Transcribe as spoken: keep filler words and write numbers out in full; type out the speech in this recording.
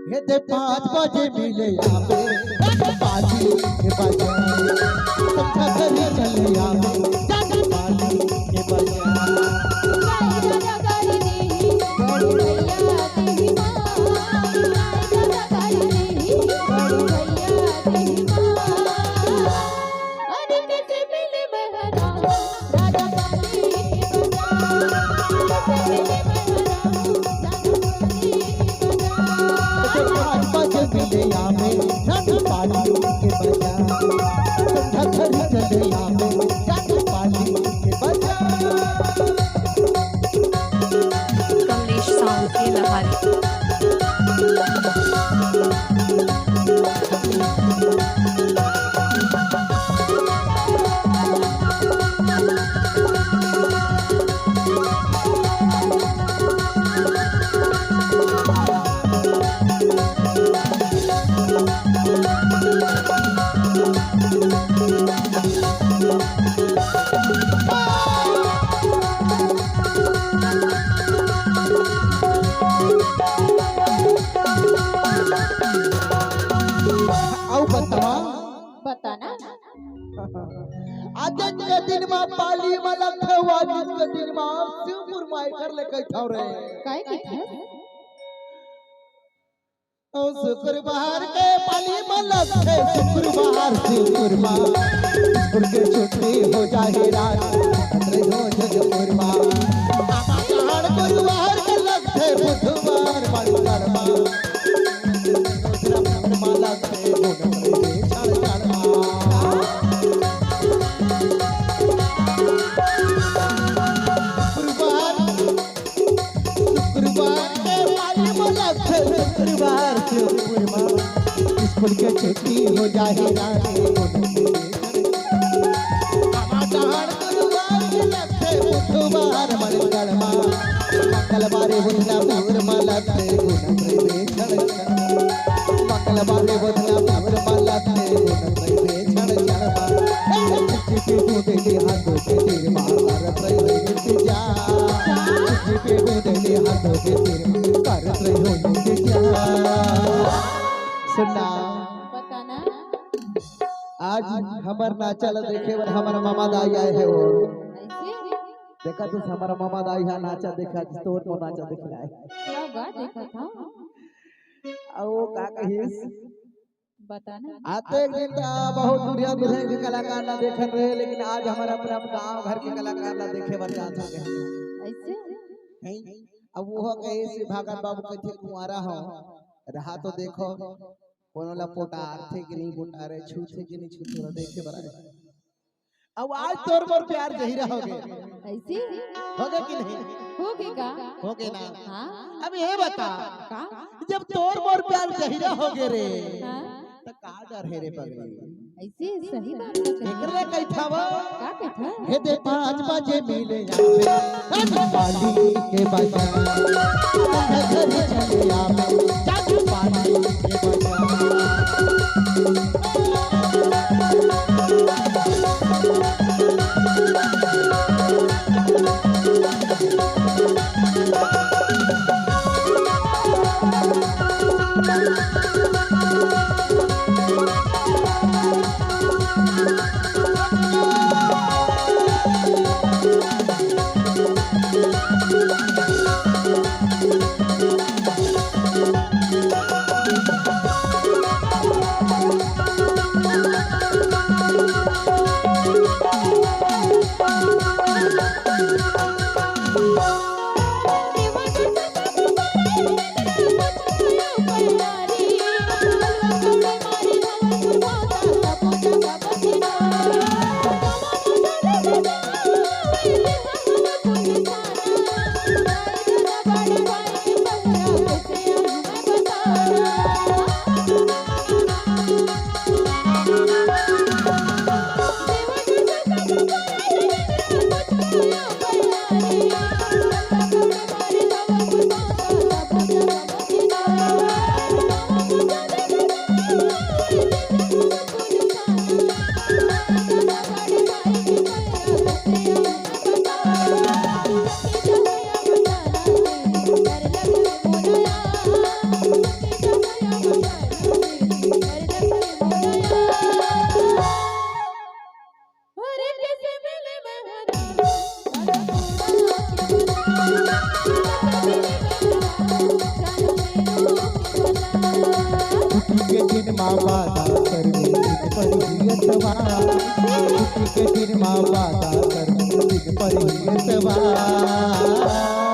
हे दे पाँच बजे मिले आवे, पाली के बाजार। संझा घरी चले आवे, जाने पाली के बाजार। कमलेश साहू के लहारी। अउ बतावा। बताना। आज के दिन मा पाली मा लगथे, आज के दिन मा शिवपुर मा एकर ले कहिथव रे। काय कहिथस? ओ शुक्रवार के पाली मा लगथे, शुक्रवार शिवपुर मा, स्कूल के छुट्टी हो जाही रात, रे हो जगपुर मा। आषाढ़ गुरुवार के लगथे, बुधवार मंगल मा। स्कूल के छुट्टी हो जाही रानी। टमाटर गुरुवार के लगथे, बुधवार मंगल मा, मंगलवार बुधवार मा लगथे, गुण प्रेमे छड़ छड़। मंगलवार बुधवार मा लगथे, गुण प्रेमे छड़ छड़ मा। चिट्ठी पे गुदे हाथों के तीर मार प्रेमे जा। चिट्ठी पे गुदे हाथों के तीर मार प्रेमे जा। सुनना। बताना। आज हमर नाचा ला देखे बर हमर मामा दाई आए हे वो। ऐसे? देखा तो हमर मामा दाई हा नाचा देखा, तोर तो नाचा देखे आए। क्या बात देखा था? अउ वो का कहिस? बताना। आ तो एक दिन त बहुत दुरिहा दुरिहा के कलाकार ला देखन रहे, लेकिन आज हमर अपन अपन गांव घर के कलाकार ला देखे बर जात हो गए। ऐसे? हैं? अब वो कहे से भागत बाबू कथे कुंवारा हो, रहा तो देखो, कोनो ला पोटारथे कि नहीं पोटारे, छूथे कि नहीं छूथे, देखे बर आए। अब आज तोर मोर प्यार जहिरा हो गए। ऐसे? हो गए कि नहीं? हो गए का? हो गए ना? हाँ। अब ये बता, का? जब तोर मोर प्यार जहिरा हो गए रे, हाँ। तो का डर हे रे पगली? ऐसे सही बात तो कही। एकरे कहिथव। का कहिथव? हे दे पाँच बजे मिले आवे, पाली के बाजार। घर चले आवे, जादू पाली के बाजार। एतवार, छुट्टी के दिन मा वादा कर, दिन पड़ही एतवार।